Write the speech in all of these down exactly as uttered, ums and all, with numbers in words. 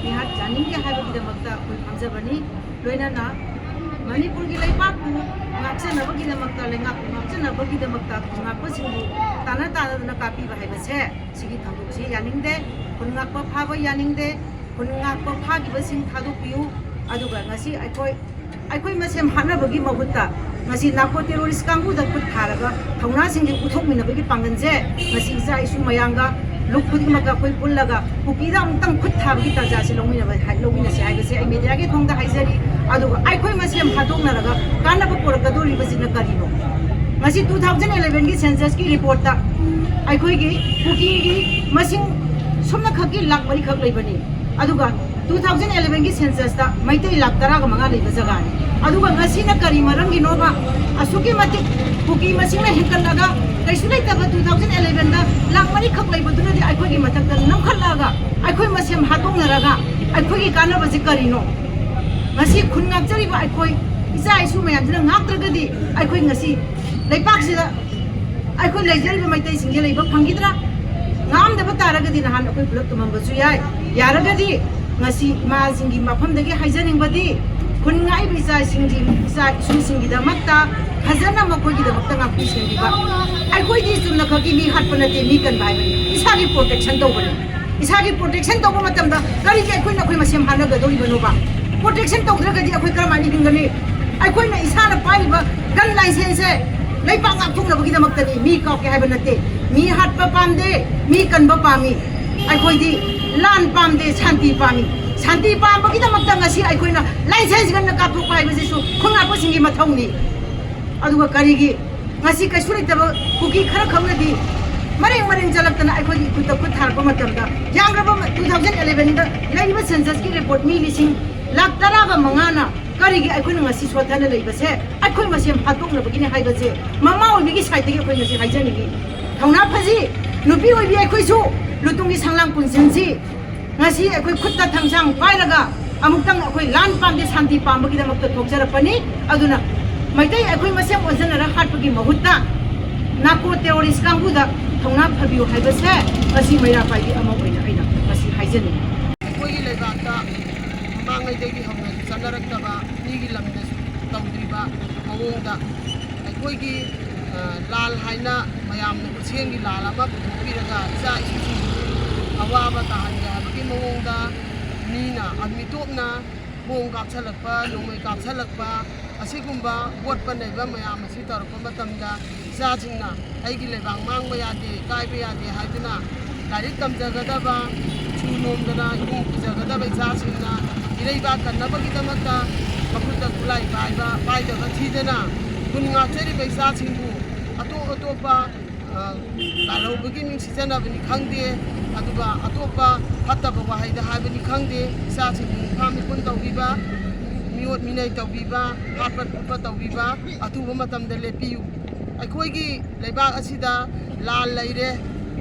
ꯃꯤꯍꯥꯠ ꯌꯥꯅꯤꯡꯗꯦ ꯍꯥꯏꯕꯒꯤꯗꯃꯛꯇ ꯑꯩꯈꯣꯏ ꯐꯝꯖꯕꯅꯤ꯫ ꯂꯣꯏꯅꯅ ꯃꯅꯤꯄꯨꯔꯒꯤ ꯂꯩꯕꯥꯛꯄꯨ ꯉꯥꯛꯆꯅꯕꯒꯤꯗꯃꯛꯇ, ꯂꯩꯉꯥꯛꯄꯨ ꯉꯥꯛꯆꯅꯕꯒꯤꯗꯃꯛꯇ ꯈꯨꯟ ꯉꯥꯛꯄꯁꯤꯡꯕꯨ ꯇꯥꯟꯅ ꯇꯥꯟꯅꯗꯨꯅ ꯀꯥꯞꯄꯤꯕ ꯍꯥꯏꯕꯁꯦ, ꯁꯤꯒꯤ ꯊꯧꯗꯣꯛꯁꯤ ꯌꯥꯅꯤꯡꯗꯦ꯫ ꯈꯨꯟ ꯉꯥꯛꯄ ꯐꯥꯕ ꯌꯥꯅꯤꯡꯗꯦ꯫ ꯈꯨꯟ ꯉꯥꯛꯄ ꯐꯥꯈꯤꯕꯁꯤꯡ ꯊꯥꯗꯣꯛꯄꯤꯌꯨ꯫ ꯑꯗꯨꯒ ꯉꯁꯤ ꯑꯩꯈꯣꯏ, ꯑꯩꯈꯣꯏ ꯃꯁꯦꯟ ꯍꯥꯠꯅꯕꯒꯤ ꯃꯍꯨꯠꯇ ꯉꯁꯤ ꯅꯥꯔꯀꯣ ꯇꯦꯔꯣꯔꯤꯁ ꯀꯥꯡꯕꯨꯗ ꯈꯨꯠ ꯊꯥꯔꯒ ꯊꯧꯅꯥꯁꯤꯡꯁꯦ ꯎꯠꯊꯣꯛꯃꯤꯟꯅꯕꯒꯤ ꯄꯥꯡꯒꯜꯁꯦ ꯉꯁꯤ ꯏꯆꯥ ꯏꯁꯨ ꯃꯌꯥꯝꯒ, ꯂꯨꯞ ꯈꯨꯗꯤꯡꯃꯛꯀ ꯑꯩꯈꯣꯏ ꯄꯨꯜꯂꯒ ꯀꯨꯀꯤꯗ ꯑꯃꯨꯛꯇꯪ ꯈꯨꯠ ꯊꯥꯕꯒꯤ ꯇꯥꯟꯖꯥꯁꯦ ꯂꯧꯃꯤꯟꯅꯕ, ꯂꯧꯃꯤꯟꯅꯁꯤ ꯍꯥꯏꯕꯁꯦ ꯑꯩ ꯃꯦꯗꯤꯌꯥꯒꯤ ꯊꯣꯡꯗ ꯍꯥꯏꯖꯔꯤ꯫ ꯑꯗꯨꯒ ꯑꯩꯈꯣꯏ ꯃꯁꯦꯟ ꯍꯥꯠꯇꯣꯛꯅꯔꯒ ꯀꯥꯟꯅꯕ ꯄꯨꯔꯛꯀꯗꯧꯔꯤꯕꯁꯤꯅ ꯀꯔꯤꯅꯣ? ꯉꯁꯤ two thousand elevenꯒꯤ censusꯀꯤ reportꯇ ꯑꯩꯈꯣꯏꯒꯤ ꯀꯨꯀꯤꯒꯤ ꯃꯁꯤꯡ ꯁꯨꯞꯅꯈꯛꯀꯤ ꯂꯥꯛ ꯃꯔꯤꯈꯛ ꯂꯩꯕꯅꯤ꯫ ꯑꯗꯨꯒ two thousand elevenꯒꯤ censusꯇ ꯃꯩꯇꯩ ꯂꯥꯛ ꯇꯔꯥꯒ ꯃꯉꯥ ꯂꯩꯕ ꯖꯒꯥꯅꯤ꯫ ꯑꯗꯨꯒ ꯉꯁꯤꯅ ꯀꯔꯤ ꯃꯔꯝꯒꯤꯅꯣꯕ ꯑꯁꯨꯛꯀꯤ ꯃꯇꯤꯛ ꯀꯨꯀꯤ ꯃꯁꯤꯡꯅ ꯍꯦꯟꯒꯠꯂꯒ, ꯀꯩꯁꯨ ꯂꯩꯇꯕ two thousand elevenꯗ ꯂꯥꯛ ꯃꯔꯤꯈꯛ ꯂꯩꯕꯗꯨꯅꯗꯤ ꯑꯩꯈꯣꯏꯒꯤ ꯃꯊꯛꯇ ꯅꯝꯈꯠꯂꯛꯑꯒ ꯑꯩꯈꯣꯏ ꯃꯁꯦꯟ ꯍꯥꯠꯇꯣꯛꯅꯔꯒ ꯑꯩꯈꯣꯏꯒꯤ ꯀꯥꯟꯅꯕꯁꯦ ꯀꯔꯤꯅꯣ? ꯉꯁꯤ ꯈꯨꯟ ꯉꯥꯛꯆꯔꯤꯕ ꯑꯩꯈꯣꯏ ꯏꯆꯥ ꯏꯁꯨ ꯃꯌꯥꯝꯁꯤꯅ ꯉꯥꯛꯇ꯭ꯔꯒꯗꯤ ꯑꯩꯈꯣꯏ ꯉꯁꯤ ꯂꯩꯄꯥꯛꯁꯤꯗ ꯑꯩꯈꯣꯏ ꯂꯩꯖꯔꯤꯕ ꯃꯩꯇꯩꯁꯤꯡꯁꯦ ꯂꯩꯕ ꯐꯪꯈꯤꯗ꯭ꯔꯥ? ꯉꯥꯝꯗꯕ ꯇꯥꯔꯒꯗꯤ ꯅꯍꯥꯟ ꯑꯩꯈꯣꯏ ꯄꯨꯂꯞ ꯇꯨꯝꯃꯝꯕꯁꯨ ꯌꯥꯏ꯫ ꯌꯥꯔꯒꯗꯤ ꯉꯁꯤ ꯏꯃꯥꯁꯤꯡꯒꯤ ꯃꯐꯝꯗꯒꯤ ꯍꯥꯏꯖꯅꯤꯡꯕꯗꯤ, ꯈꯨꯟ ꯉꯥꯛꯏꯕ ꯏꯆꯥꯁꯤꯡꯁꯤ, ꯏꯆꯥ ꯏꯁꯨꯁꯤꯡꯒꯤꯗꯃꯛꯇ ꯐꯖꯅ ꯃꯈꯣꯏꯒꯤꯗꯃꯛꯇ ꯉꯥꯛꯄꯤ ꯁꯦꯟꯕꯤꯕ꯫ ꯑꯩꯈꯣꯏꯗꯤ ꯆꯨꯝꯅꯈꯛꯀꯤ ꯃꯤ ꯍꯥꯠꯄ ꯅꯠꯇꯦ, ꯃꯤ ꯀꯟꯕ ꯍꯥꯏꯕꯅꯤ, ꯏꯁꯥꯒꯤ protection ꯇꯧꯕꯅꯤ꯫ ꯏꯁꯥꯒꯤ protection ꯇꯧꯕ ꯃꯇꯝꯗ ꯀꯔꯤꯒꯤ ꯑꯩꯈꯣꯏꯅ ꯑꯩꯈꯣꯏ ꯃꯁꯦꯟ ꯍꯥꯠꯅꯒꯗꯧꯔꯤꯕꯅꯣꯕ? Protection ꯇꯧꯗ꯭ꯔꯒꯗꯤ ꯑꯩꯈꯣꯏ ꯀꯔꯝꯍꯥꯏꯅ ꯍꯤꯡꯒꯅꯤ? ꯑꯩꯈꯣꯏꯅ ꯏꯁꯥꯅ ꯄꯥꯏꯔꯤꯕ gun licenseꯁꯦ ꯂꯩꯄꯥꯛ ꯉꯥꯛꯊꯣꯛꯅꯕꯒꯤꯗꯃꯛꯇꯅꯤ꯫ ꯃꯤ ꯀꯥꯞꯀꯦ ꯍꯥꯏꯕ ꯅꯠꯇꯦ꯫ ꯃꯤ ꯍꯥꯠꯄ ꯄꯥꯝꯗꯦ, ꯃꯤ ꯀꯟꯕ ꯄꯥꯝꯃꯤ꯫ ꯑꯩꯈꯣꯏꯗꯤ ꯂꯥꯟ ꯄꯥꯝꯗꯦ, ꯁꯥꯟꯇꯤ ꯄꯥꯝꯃꯤ꯫ ꯁꯥꯟꯇꯤ ꯄꯥꯝꯕꯒꯤꯗꯃꯛꯇ ꯉꯁꯤ ꯑꯩꯈꯣꯏꯅ license gunꯅ ꯀꯥꯞꯊꯣꯛꯄ ꯍꯥꯏꯕꯁꯤꯁꯨ ꯈꯨꯟꯉꯥꯛꯄꯁꯤꯡꯒꯤ ꯃꯊꯧꯅꯤ꯫ ꯑꯗꯨꯒ ꯀꯔꯤꯒꯤ ꯉꯁꯤ ꯀꯩꯁꯨ ꯂꯩꯇꯕ ꯀꯨꯀꯤ ꯈꯔ ꯈꯛꯅꯗꯤ ꯃꯔꯦꯡ ꯃꯔꯦꯡ ꯆꯠꯂꯛꯇꯅ ꯑꯩꯈꯣꯏꯒꯤ ꯈꯨꯠꯇ ꯈꯨꯠ ꯊꯥꯔꯛꯄ ꯃꯇꯝꯗ, ꯌꯥꯝꯗ꯭ꯔꯕ two thousand elevenꯗ ꯂꯩꯔꯤꯕ censusꯀꯤ report ꯃꯤ ꯂꯤꯁꯤꯡ ꯂꯥꯛ ꯇꯔꯥꯒ ꯃꯉꯥꯅ ꯀꯔꯤꯒꯤ ꯑꯩꯈꯣꯏꯅ ꯉꯁꯤ ꯁꯣꯠꯊꯅ ꯂꯩꯕꯁꯦ ꯑꯩꯈꯣꯏ ꯃꯁꯦꯟ ꯍꯥꯠꯇꯣꯛꯅꯕꯒꯤꯅꯦ ꯍꯥꯏꯕꯁꯦ ꯃꯃꯥ ꯑꯣꯏꯕꯒꯤ sideꯇꯒꯤ ꯑꯩꯈꯣꯏ ꯉꯁꯤ ꯍꯥꯏꯖꯅꯤꯡꯉꯤ꯫ ꯊꯧꯅꯥ ꯐꯁꯤ, ꯅꯨꯄꯤ ꯑꯣꯏꯕꯤ ꯑꯩꯈꯣꯏꯁꯨ ꯂꯨꯇꯨꯡꯒꯤ ꯁꯪꯂꯥꯡ ꯄꯨꯟꯁꯤꯟꯁꯤ꯫ ꯉꯁꯤ ꯑꯩꯈꯣꯏ ꯈꯨꯠꯇ ꯊꯥꯡꯁꯥꯡ ꯄꯥꯏꯔꯒ ꯑꯃꯨꯛꯇꯪ ꯑꯩꯈꯣꯏ ꯂꯥꯟ ꯄꯥꯝꯗꯦ, ꯁꯥꯟꯇꯤ ꯄꯥꯝꯕꯒꯤꯗꯃꯛꯇ ꯊꯣꯛꯆꯔꯛꯄꯅꯤ꯫ ꯑꯗꯨꯅ ꯃꯩꯇꯩ ꯑꯩꯈꯣꯏ ꯃꯁꯦꯟ ꯑꯣꯟꯁꯤꯟꯅꯔ ꯍꯥꯠꯄꯒꯤ ꯃꯍꯨꯠꯇ ꯅꯥꯔꯀꯣ terrorist ꯀꯥꯡꯕꯨꯗ ꯊꯧꯅꯥ ꯐꯕꯤꯌꯨ ꯍꯥꯏꯕꯁꯦ ꯉꯁꯤ ꯃꯩꯔꯥ ꯄꯥꯏꯕꯤ ꯑꯃ ꯑꯣꯏꯅ ꯑꯩꯅ ꯉꯁꯤ ꯍꯥꯏꯖꯅꯤꯡꯉꯤ꯫ ꯑꯩꯈꯣꯏꯒꯤ, ꯑ, ꯂꯥꯜ ꯍꯥꯏꯅ ꯃꯌꯥꯝꯅ ꯈꯨꯠꯁꯦꯝꯒꯤ ꯂꯥꯜ ꯑꯃ ꯄꯨꯊꯣꯛꯄꯤꯔꯒ ꯏꯆꯥ ꯏꯁꯨꯁꯤꯡꯕꯨ ꯑꯋꯥꯕ ꯇꯥꯍꯟꯒꯦ ꯍꯥꯏꯕꯒꯤ ꯃꯑꯣꯡꯗ ꯃꯤꯅ ꯃꯤꯇꯣꯞꯅ ꯕꯣꯝ ꯀꯥꯞꯁꯜꯂꯛꯄ, ꯅꯣꯡꯃꯩ ꯀꯥꯞꯁꯜꯂꯛꯄ, ꯑꯁꯤꯒꯨꯝꯕ ꯑꯣꯠꯄ ꯅꯩꯕ ꯃꯌꯥꯝ ꯑꯁꯤ ꯇꯧꯔꯛꯄ ꯃꯇꯝꯗ ꯏꯆꯥꯁꯤꯡꯅ ꯑꯩꯒꯤ ꯂꯩꯕꯥꯛ ꯃꯥꯡꯕ ꯌꯥꯗꯦ, ꯀꯥꯏꯕ ꯌꯥꯗꯦ ꯍꯥꯏꯗꯨꯅ ꯂꯥꯏꯔꯤꯛ ꯇꯝꯖꯒꯗꯕ, ꯁꯨ ꯅꯣꯝꯗꯅ ꯏꯃꯨꯡ ꯄꯨꯖꯒꯗꯕ ꯏꯆꯥꯁꯤꯡꯅ ꯏꯔꯩꯕꯥꯛ ꯀꯟꯅꯕꯒꯤꯗꯃꯛꯇ ꯃꯈꯨꯠꯇ ꯈꯨꯠꯂꯥꯏ ꯄꯥꯏꯕ, ꯄꯥꯏꯗꯕ ꯊꯤꯗꯅ ꯒꯨꯟ ꯉꯥꯛꯆꯔꯤꯕ ꯏꯆꯥꯁꯤꯡꯕꯨ ꯑꯇꯣꯞ ꯑꯇꯣꯞꯄ, ꯑ, ꯂꯥꯜꯍꯧꯕꯒꯤ ꯃꯤꯡ ꯁꯤꯖꯟꯅꯕꯅꯤ ꯈꯪꯗꯦ, ꯑꯗꯨꯒ ꯑꯇꯣꯞꯄ ꯐꯠꯇꯕ ꯋꯥꯍꯩꯗ ꯍꯥꯏꯕꯅꯤ ꯈꯪꯗꯦ, ꯏꯆꯥꯁꯤꯡꯕꯨ ꯃꯤꯐꯥ ꯃꯤꯄꯨꯟ ꯇꯧꯕꯤꯕ, ꯃꯤꯑꯣꯠ ꯃꯤꯅꯩ ꯇꯧꯕꯤꯕ, ꯍꯥꯠꯄ ꯈꯣꯠꯄ ꯇꯧꯕꯤꯕ ꯑꯊꯨꯕ ꯃꯇꯝꯗ ꯂꯦꯞꯄꯤꯌꯨ꯫ ꯑꯩꯈꯣꯏꯒꯤ ꯂꯩꯕꯥꯛ ꯑꯁꯤꯗ ꯂꯥꯜ ꯂꯩꯔꯦ꯫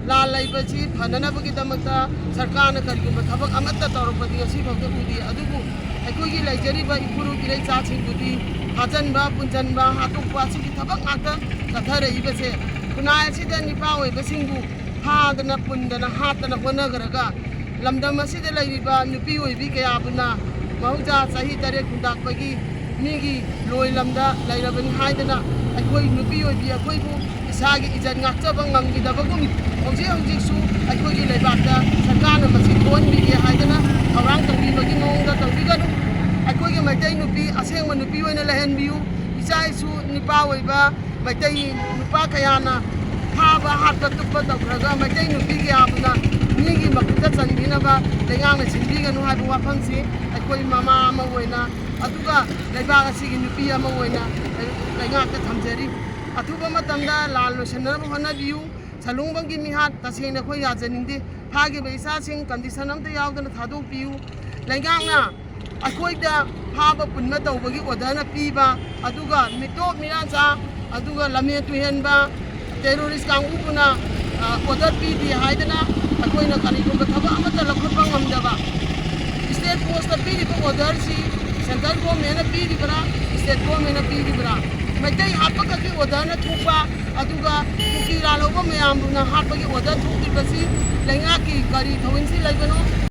ꯂꯥꯜ ꯂꯩꯕꯁꯤ ꯐꯅꯅꯕꯒꯤꯗꯃꯛꯇ ꯁꯔꯀꯥꯔꯅ ꯀꯔꯤꯒꯨꯝꯕ ꯊꯕꯛ ꯑꯃꯠꯇ ꯇꯧꯔꯛꯄꯗꯤ ꯉꯁꯤꯐꯥꯎꯗ ꯎꯗꯦ꯫ ꯑꯗꯨꯕꯨ ꯑꯩꯈꯣꯏꯒꯤ ꯂꯩꯖꯔꯤꯕ ꯏꯄꯨꯔꯨꯞ ꯏꯔꯩꯆꯥꯁꯤꯡꯕꯨꯗꯤ ꯐꯥꯖꯟꯕ, ꯄꯨꯟꯖꯟꯕ, ꯍꯥꯠꯇꯣꯛꯄ ꯑꯁꯤꯒꯤ ꯊꯕꯛ ꯉꯥꯛꯇ ꯆꯠꯊꯔꯛꯏꯕꯁꯦ ꯈꯨꯟꯅꯥꯏ ꯑꯁꯤꯗ ꯅꯤꯄꯥ ꯑꯣꯏꯕꯁꯤꯡꯕꯨ ꯐꯥꯗꯅ, ꯄꯨꯟꯗꯅ, ꯍꯥꯠꯇꯅ ꯍꯣꯠꯅꯈ꯭ꯔꯒ ꯂꯝꯗꯝ ꯑꯁꯤꯗ ꯂꯩꯔꯤꯕ ꯅꯨꯄꯤ ꯑꯣꯏꯕꯤ ꯀꯌꯥꯕꯨꯅ ꯃꯍꯧꯁꯥ ꯆꯍꯤ ꯇꯔꯦꯠ ꯈꯨꯟꯇꯥꯛꯄꯒꯤ ꯃꯤꯒꯤ ꯂꯣꯏ ꯂꯝꯗ ꯂꯩꯔꯕꯅꯤ ꯍꯥꯏꯗꯅ ꯑꯩꯈꯣꯏ ꯅꯨꯄꯤ ꯑꯣꯏꯕꯤ ꯑꯩꯈꯣꯏꯕꯨ ꯏꯁꯥꯒꯤ ꯏꯖꯠ ꯉꯥꯛꯆꯕ ꯉꯝꯈꯤꯗꯕꯒꯨꯝ ꯍꯧꯖꯤꯛ ꯍꯧꯖꯤꯛꯁꯨ ꯑꯩꯈꯣꯏꯒꯤ ꯂꯩꯕꯥꯛꯇ ꯁꯔꯀꯥꯔꯅ ꯃꯁꯤ ꯊꯣꯛꯍꯟꯕꯤꯒꯦ ꯍꯥꯏꯗꯅ ꯊꯧꯔꯥꯡ ꯇꯧꯕꯤꯕꯒꯤ ꯃꯑꯣꯡꯗ ꯇꯧꯕꯤꯒꯅꯨ꯫ ꯑꯩꯈꯣꯏꯒꯤ ꯃꯩꯇꯩ ꯅꯨꯄꯤ ꯑꯁꯦꯡꯕ ꯅꯨꯄꯤ ꯑꯣꯏꯅ ꯂꯩꯍꯟꯕꯤꯌꯨ꯫ ꯏꯆꯥ ꯏꯁꯨ ꯅꯨꯄꯥ ꯑꯣꯏꯕ ꯃꯩꯇꯩ ꯅꯨꯄꯥ ꯀꯌꯥꯅ ꯐꯥꯕ, ꯍꯥꯠꯄ, ꯇꯨꯞꯄ ꯇꯧꯈ꯭ꯔꯒ ꯃꯩꯇꯩ ꯅꯨꯄꯤ ꯀꯌꯥꯕꯨꯅ ꯃꯤꯒꯤ ꯃꯈꯨꯠꯇ ꯆꯟꯕꯤꯅꯕ ꯂꯩꯉꯥꯛꯅ ꯁꯤꯟꯕꯤꯒꯅꯨ ꯍꯥꯏꯕ ꯋꯥꯐꯝꯁꯤ ꯑꯩꯈꯣꯏ ꯃꯃꯥ ꯑꯃ ꯑꯣꯏꯅ, ꯑꯗꯨꯒ ꯂꯩꯕꯥꯛ ꯑꯁꯤꯒꯤ ꯅꯨꯄꯤ ꯑꯃ ꯑꯣꯏꯅ ꯂꯩꯉꯥꯛꯇ ꯊꯝꯖꯔꯤ꯫ ꯑꯊꯨꯕ ꯃꯇꯝꯗ ꯂꯥꯜ ꯂꯣꯏꯁꯤꯟꯅꯕ ꯍꯣꯠꯅꯕꯤꯌꯨ꯫ ꯁꯂꯨꯡꯕꯝꯒꯤ ꯃꯤꯍꯥꯠ ꯇꯁꯦꯡꯅ ꯑꯩꯈꯣꯏ ꯌꯥꯖꯅꯤꯡꯗꯦ꯫ ꯐꯥꯈꯤꯕ ꯏꯆꯥꯁꯤꯡ condition ꯑꯝꯇ ꯌꯥꯎꯗꯅ ꯊꯥꯗꯣꯛꯄꯤꯌꯨ꯫ ꯂꯩꯉꯥꯛꯅ ꯑꯩꯈꯣꯏꯗ ꯐꯥꯕ ꯄꯨꯟꯕ ꯇꯧꯕꯒꯤ orderꯅ ꯄꯤꯕ, ꯑꯗꯨꯒ ꯃꯤꯇꯣꯞ ꯃꯤꯔꯥꯆꯥ, ꯑꯗꯨꯒ ꯂꯝꯍꯦꯟ ꯇꯨꯍꯦꯟꯕ terrorist ꯀꯥꯡꯕꯨꯕꯨꯅ, ꯑ, order ꯄꯤꯗꯦ ꯍꯥꯏꯗꯅ ꯑꯩꯈꯣꯏꯅ ꯀꯔꯤꯒꯨꯝꯕ ꯊꯕꯛ ꯑꯃꯠꯇ ꯂꯧꯈꯠꯄ ꯉꯝꯗꯕ꯫ State forceꯇ ꯄꯤꯔꯤꯕ orderꯁꯤ central governmentꯅ ꯄꯤꯔꯤꯕ꯭ꯔꯥ, state governmentꯅ ꯄꯤꯔꯤꯕ꯭ꯔꯥ? ꯃꯩꯇꯩ ꯍꯥꯠꯄꯈꯛꯀꯤ orderꯅ ꯊꯣꯛꯄ, ꯑꯗꯨꯒ ꯀꯨꯀꯤ ꯂꯥꯜꯍꯧꯕ ꯃꯌꯥꯝꯕꯨꯅ ꯍꯥꯠꯄꯒꯤ order ꯊꯣꯛꯂꯤꯕꯁꯤ ꯂꯩꯉꯥꯛꯀꯤ ꯀꯔꯤ ꯊꯧꯑꯣꯡꯁꯤ ꯂꯩꯕꯅꯣ?